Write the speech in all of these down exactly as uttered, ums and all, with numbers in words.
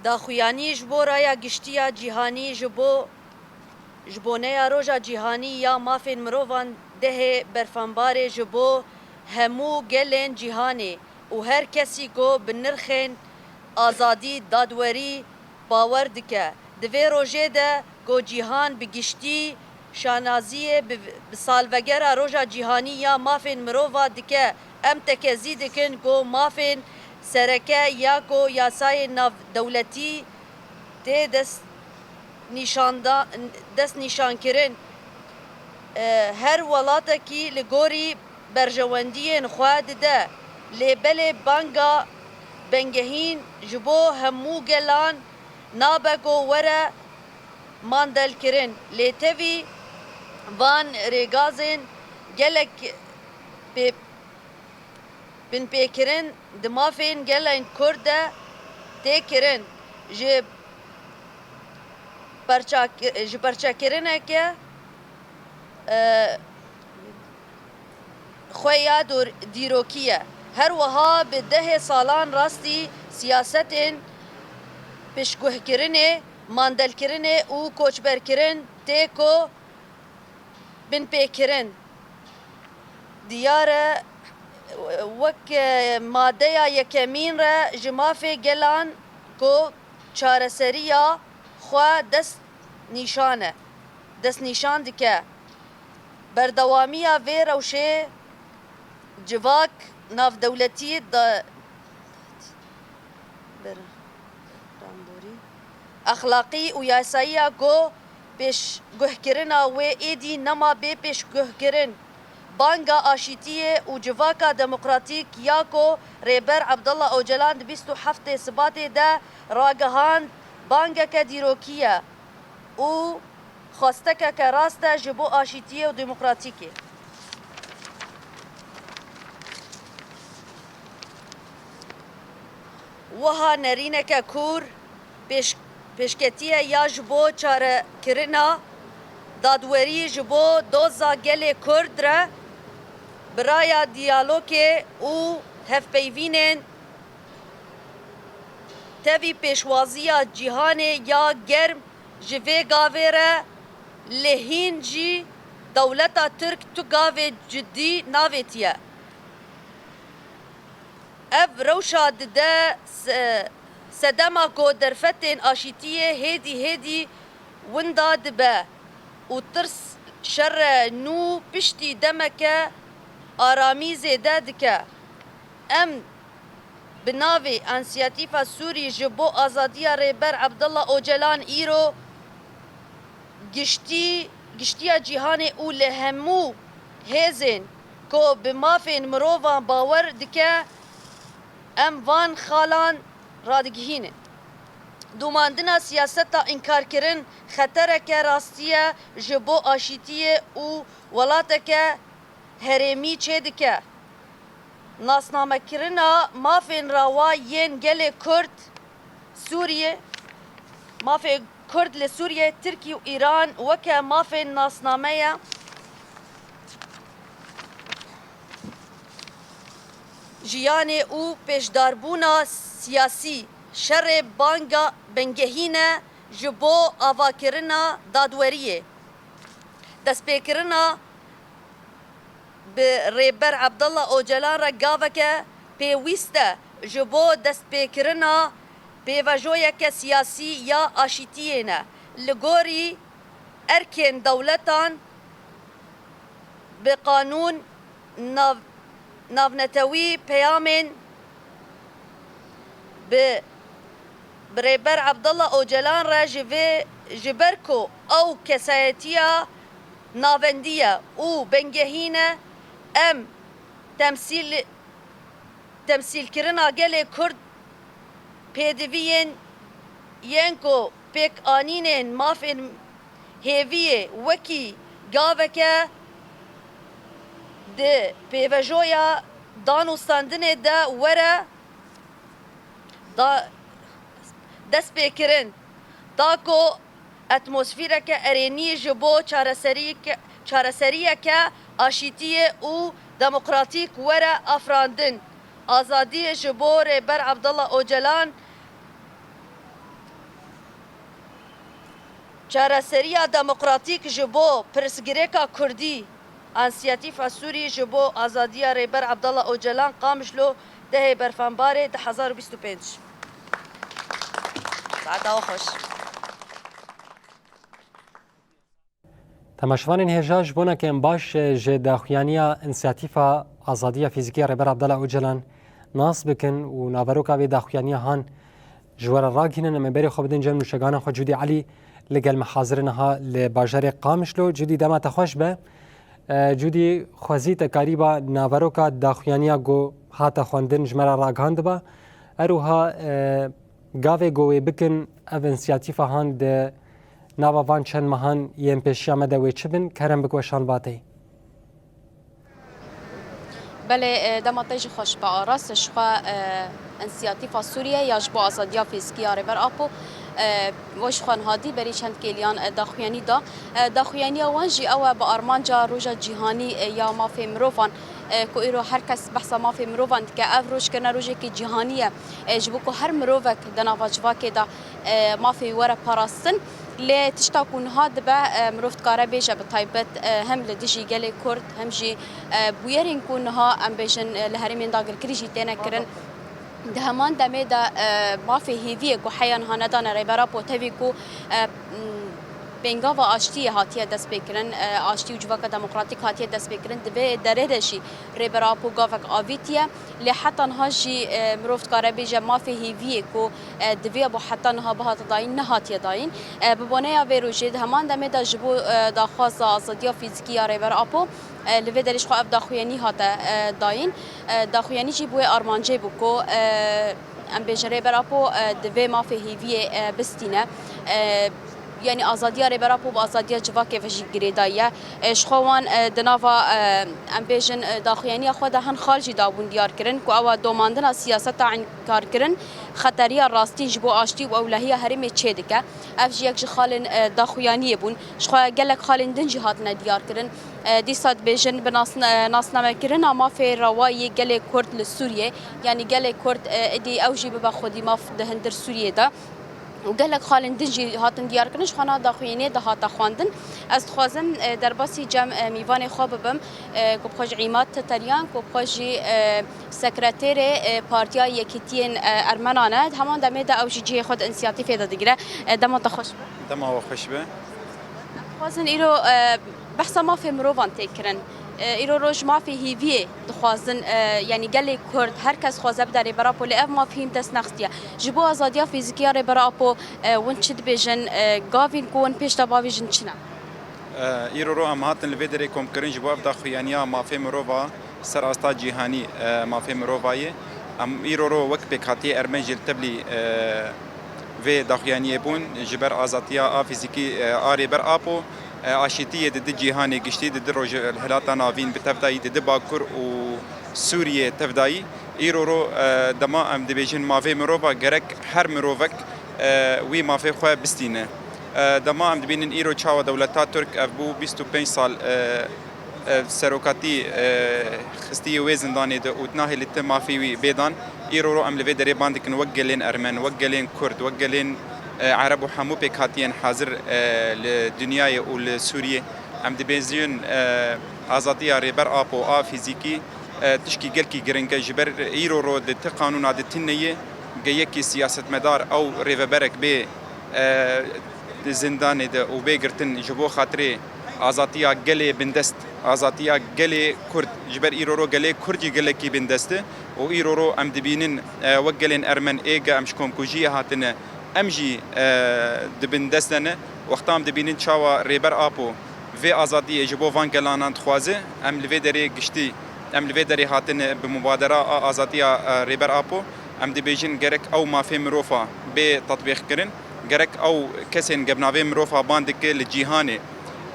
Daxuyanî ji bo raya giştî ya cîhanî, ji bo, ji boneya Roja Cîhanî ya Mafên Mirovan dehê berfembarê ji bo hemû gelên cîhanê û her kesî ku bi nirxên azadî, dadwerî bawer dike. Di vê rojê de ku cîhan bi giştî şanaziyê bi, bi salvegera Roja Cîhanî ya Mafên Mirova dike, em tekezî dikin ku mafên sereke ya ku yasayên navdewletî tê dest nîşanda-, destnîşankirin, e, her welatekî li gorî berjewendiyên xwe dide. Lê belê banga bengehîn ji bo hemû gelan nabe ku were mandelkirin. Lê tevî van rêgazên gelek pê-, binpêkirin di mafên gelên Kurd de tê kirin. Ji perçak-, ji perçekirineke, e, xwe ya dor-, dîrokî ye. Her wiha bi dehê salan rastî siyasetên piştguhkirinê, mandelkirinê û koçberkirin tê ku binpêkirin. Diyar e, wek, e, madeya yekemîn re ji mafê gelan ku çareseriya xwe dest nîşan e, destnîşan dike. Berdewamiya vê rewşê civak navdewletî da-, ber-, ramborî, exlaqî û yasayî ya ku pêşguhkirina wê êdî nema bê pêşguhkirin. Banga aşîtiyê û civaka demokratîk ya ku Rêber Abdullah Ocalan di bîst û heftê Sibatê de ragihand, bangeke dîrokî ye û xwestekeke rast e ji bo aşîtiyê û demokratîkê. Wiha nerîneke kûr pêş-, pêşketiye ya ji bo çarekirina dadwerî ji bo doza gelê Kurd re bi raya diyalogê û hevpeyvînên tevî pêşwaziya cîhanê ya germ ji vê gavê re, lê hîn jî dewleta Tirk tu gavê cidî navêtiye. Ev rewşa dide se-, sedema ku derfetên aşîtiyê hêdî hêdî winda dibe û tirs şere nû piştî demeke aramî zêde dike. Em bi navê Însiyatîfa Sûrî ji bo Azadiya Rêber Abdullah Ocalan îro giştî, giştiya cîhanê û li hemû hêzên ku bi mafên mirovan bawer dike, em van xalan radigihînin. Domandina siyaseta înkarkirin xetereke rastî ye ji bo aşîtiyê û welateke herêmî çêdike. Nasnamekirina mafên rawa yên gelê Kurd, Sûriye, mafê Kurd li Sûriye, Tirkiye û Îran weke mafên nasname ye. Jiyanê û pêşdarbûna siyasî şerê banga bingehîn e ji bo avakirina dadweriyê. Destpêkirina bi Rêber Abdullah Ocalan re gaveke pêwîst e ji bo destpêkirina pêvajoyeke siyasî ya aşîtiyê ne. Li gorî erkên dewletan bi qanûn nav-, navnetewî peyamên bi, bi Rêber Abdullah Ocalan re ji vê, ji ber ku ew kesayetiya navendî ye û bingehîn e, em temsîl-, temsîlkirina gelê Kurd pêdiviyên yên ku pêkanînên mafên hêviyê wekî gaveke di pêvajoya danûstandinê de were da-, destpêkirin, da ku atmosfereke erênî ji bo çareserîke-, çareseriyeke aşîtiyê û demokratîk were afirandin. Azadiyê ji bo Rêber Abdullah Ocalan Çareseriya demokratîk ji bo pirsgirêka Kurdî, Însiyatîfa Sûrî ji bo Azadiya Rêber Abdullah Ocalan, Qamişlo, dehê Berfan Barê, du hezar û bîst û pênc. Saeta we xweş. Temaşevanên hêja, ji bona ke em baş, e, ji daxuyaniya Însiyatîfa Azadiya Fîzîkî ya Rêber Abdullah Ocalan nas bikin û naveroka vê daxuyaniya han ji we re ragihînin, em ê berê xwe bidin cem nûşegana xwe Cûdî Elî, li gel me hazir e niha li bajarê Qamişlo. Cûdî, dema te xweş be. E, Cûdî, xwezî te karîba naveroka daxuyaniya ku hate xwendin ji me re ragihandiba. Her wiha, e, gavê ku wê bikin, ev însiyatîfa han di nava van çend mehan yên pêşiya me de wê çi bin, kerem bik weşan vateyî. Belê, e, dema te jî xweş be Aras. Ji xwe, e, Însiyatîfa Sûriye ya ji bo Azadiya Fîzikî ya Rêber Apo, e, we ji xwe niha dî, berî çend kêliyan, e, daxuyanî da. E, daxuyaniya wan jî ew e, bi armanca Roja Cîhanî, e, ya Mafê Mirovan, e, ku îro her kes behsa mafê mirovan dike. Ev roj kirine rojekî cîhanî ye, e, ji bo ku her mirovek di nava civakê de, e, mafê wî were parastin. Lê tişta ku niha dibe, e, mirov dikare bêje, bi taybet, e, hem li dijî gelê Kurd, hem jî, e, bûyerên ku niha, em bêjin, e, li herêmên dagirkirî jî têne kirin. Di heman demê de, e, mafê hêviyê ku heya niha nedane Rêber Apo, tevî ku, e, m, pêngava aştiyê hatiye destpêkirin, e, aştî û civaka demokratîk hatiye destpêkirin. Di vê derê de jî Rêber Apo gavek avîtiye. Lê heta niha jî, e, mirov dikare bêje mafê hêviyê ku, e, divê bo heta niha bihate dayîn, nehatiye dayîn. E, bi boneya vê rojê di heman demê de ji bo, e, daxwaza azadiya fîzîkî ya Rêber Apo, e, li vê derê ji xwe ev daxuyanî hate, e, dayîn. E, daxuyanî jî bi wê armancê bû ku, e, em bêjin Rêber Apo, e, divê mafê hêviyê, e, bistîne. E, Yanî azadiya Rêber Apo bi azadiya civakê ve jî girêdayî ye. E, ji xwe wan, e, di nava, e, em bêjin, e, daxuyaniya xwe de hin xal jî dabûn diyar kirin ku ew e domandina siyaseta înkarkirin xeteriya rastîn ji bo aştî û ewlehiya herêmê çêdike. Ev jî yek ji xalên, e, daxuyaniyê bûn. Ji xwe gelek xalên din jî hatine diyar kirin. E, dîsa dibêjin bi nas-, e, nasnamekirina mafê rewayê gelê Kurd li Sûriyê, yanî gelê Kurd, e, êdî ew jî bibe xwedî maf di hundir Sûriyê de. Û gelek xalên din jî hatin diyarkirin, ji xwe na daxuyaniyê de hate xwendin. Ez dixwazim, e, derbasî cem, e, mîvanê xwe bibim, e, ku bi xwe jî Îmad Teteriyan, ku bi xwe jî, e, sekreterê, e, Partiya Yekîtiyên, e, Ermenan e. Di heman demê de ew jî cihê xwe di însiyatîfê de digire. E, dema te xweş be. Dema we xweş be. Em dixwazin îro, e, behsa mafê mirovan tê kirin. E, îro roj mafê hêviyê dixwazin, e, yanî gelê Kurd, her kes dixwaze bide Rêber Apo, lê ev maf hîn dest nexistiye. Ji bo azadiya fîzîkî ya Rêber Apo, e, win çi dibêjin, e, gavên ku win pêş de bavêjin çi ne? E, îro ro em hatin li vê derê komkirin ji bo ev daxuyaniya mafê mirova ser asta cîhanî, e, mafê mirova ye. Em îro ro wek pêkhatiyê Ermen jî li tevlî, e, vê daxuyaniyê bûn ji ber azadiya a fîzîkî, e, a Rêber Apo, e, aşîtiyê di di cîhanê giştî, di di rojhilata navîn bi tevdayî, di di Bakur û Sûriyê tevdayî. Îro ro, e, dema em dibêjin mafê mirova, gerek her mirovek, e, wî mafê xwe bistîne. E, dema em dibînin îro çawa dewleta Tirk ev bû bîst û pênc sal, e, e, serokatî, e, xistiyê wê zindanê de û nahêlî ti mafê wî bê dan. Îro ro em li vê derê ban dikin wek gelên Ermen, wek gelên Kurd, wek gelên, e, Ereb û hemû pêkhatiyên hazir, e, li dinyayê û li Sûriyê. Em dibêjin, e, azadiya Rêber Apo a fîzîkî, e, tişkî gelkî giring e. Ji ber îro ro di ti qanûna di tune ye, ge yekî siyasetmedar ew rêveberek bê, e, di zindanê de û bê girtin ji bo xatirê azadiya gelê bindest, azadiya gelê Kurd, ji ber îro ro gelê Kurd jî gelekî bindest e û îro ro em dibînin, e, wek gelên Ermen ê ge em ji komkujiyê hatine, em jî, e, di bindest de ne. Wexta em dibînin çawa Rêber Apo vê azadiyê ji bo van gelanan dixwaze, em li vê derê giştî, em li vê derê hatine bi mubadera a azadiya, e, Rêber Apo. Em dibêjin gerek ew mafê mirova bê tetbîqkirin, gerek ew kesên ge bi navê mirova ban dike li cîhanê,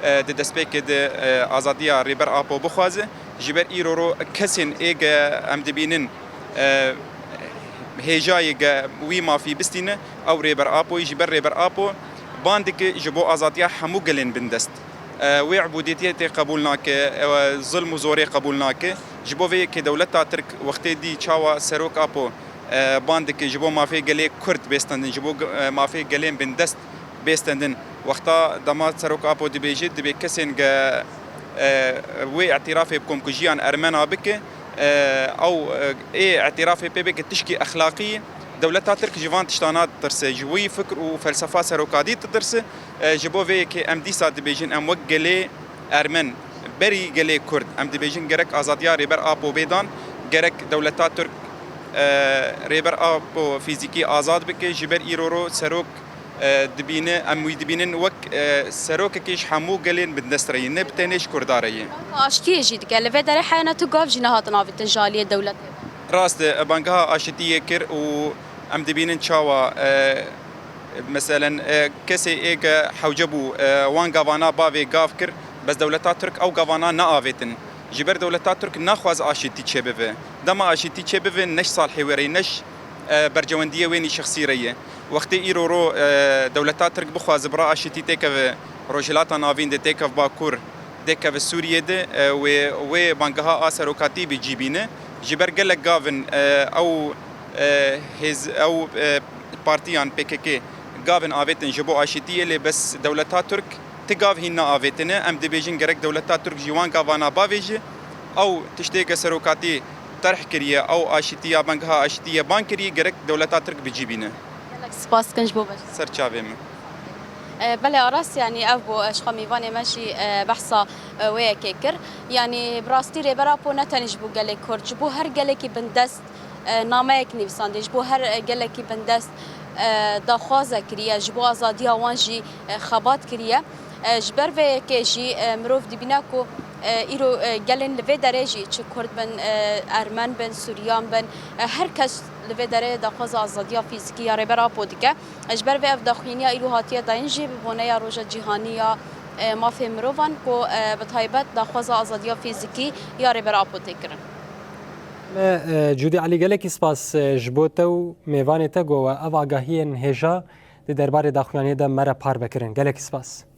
e, di destpêkê de, e, azadiya Rêber Apo bixwaze. Ji ber îro ro kesên ê ge em dibînin, e, hêjayê ge wî mafî bistîne, ew Rêber Apo ye. Ji ber Rêber Apo ban dike ji bo azadiya hemû gelên bindest. E, wê ebûdiyetiyê tê qebûl nake, e, zilm û zorê qebûl nake. Ji bo vê yekê dewleta Tirk wextê dî çawa Serok Apo, e, ban dike ji bo mafê gelê Kurd bê stendin, ji bo ge-, e, mafê gelên bindest Bê stendin. Wexta dema Serok Apo dibêje, dibê kesên ge, e, wê îtirafê bi komkujiyan Ermena bike, e, ew, e, ê îtirafê pê bike tişkî exlaqî ye. Dewleta Tirk ji van tiştana ditirse, ji wî fikr û felsefa serokatî ditirse. E, ji bo vê yekê em dîsa dibêjin, em wek gelê Ermen, berî gelê Kurd, em dibêjin gerek azadiya Rêber Apo bê dan, gerek dewleta Tirk, e, Rêber Apo fîzîkî azad bike, ji ber îro ro serok, e, dibîne, em wî dibînin wek, e, serokekî ji hemû gelên bindest re yî, ne bi tenê ji Kurda re yî. Aştiyê jî dike. Li vê derê heyana tu gav jî nehatin avêtin ji aliyê dewletê. Rast e, bangeha aşitiyê kir û em dibînin çawa, e, meselen, e, kesê ê ke hewce bû, e, wan gavana bavê gav kir, bes dewleta Tirk ew gavana neavêtin. Ji ber dewleta Tirk naxwaz aşitî çêbibe. Dema aşitî çêbibe, ne ji salhê wê re ye, ne ji, e, bercewendiyê wê nî şexsî re ye. Wextê îro ro, e, dewleta Tirk bixwaze bira aşitî têkeve Rojhilata Navîn de, têkeve Bakur, têkeve Sûriyê de, e, wê, wê bangeha a serokatî bi cî bîne. Ji ber gelek gavin, e, ew, e, hêz, ew, e, partiyan P K K gavin avêtin ji bo aşitiyê, lê bes dewleta Tirk ti gav hîn neavêtine. Em dibêjin gerek dewleta Tirk jî wan gavana bavêje. Ew tiştê ke serokatî terh kiriye, ew aşitiya, bangeha aşitiyê ban kiriye, gerek dewleta Tirk bi cî bîne. Gelek spas dikin ji bo beş. Ser çavê min. E, belê Aras, yanî ev bû, e, ji xwe mêvanê me jî, e, behsa, e, wê yekê kir. Yanî bi rastî Rêber Apo ne tenê ji bo gelê Kurd, ji bo her gelekî bindest, e, nameyek nivîsandiye, ji bo her, e, gelekî bindest, e, daxwaze kiriye, ji bo azadiya wan jî, e, xebat kiriye. E, ji ber vê yekê jî, e, mirov dibîne ku, e, îro, e, gelên li vê derê jî, çi Kurd bin, e, Ermen bin, Suryan bin, e, her kes li vê derê daxwaza azadiya fîzîkî ya Rêber Apo dike. Ji ber vê ev daxuyaniya îro hatiye dayîn jî bi boneya Roja Cîhanî ya, e, Mafê Mirovan ku, e, bi taybet daxwaza azadiya fîzîkî ya Rêber Apo tê kirin. Me, e, Cûdî Elî, gelekî spas, e, ji bo te û mêvanê te ku we ev agahiyên hêja di derbarê daxuyaniyê de me re parve kirin. Gelekî spas.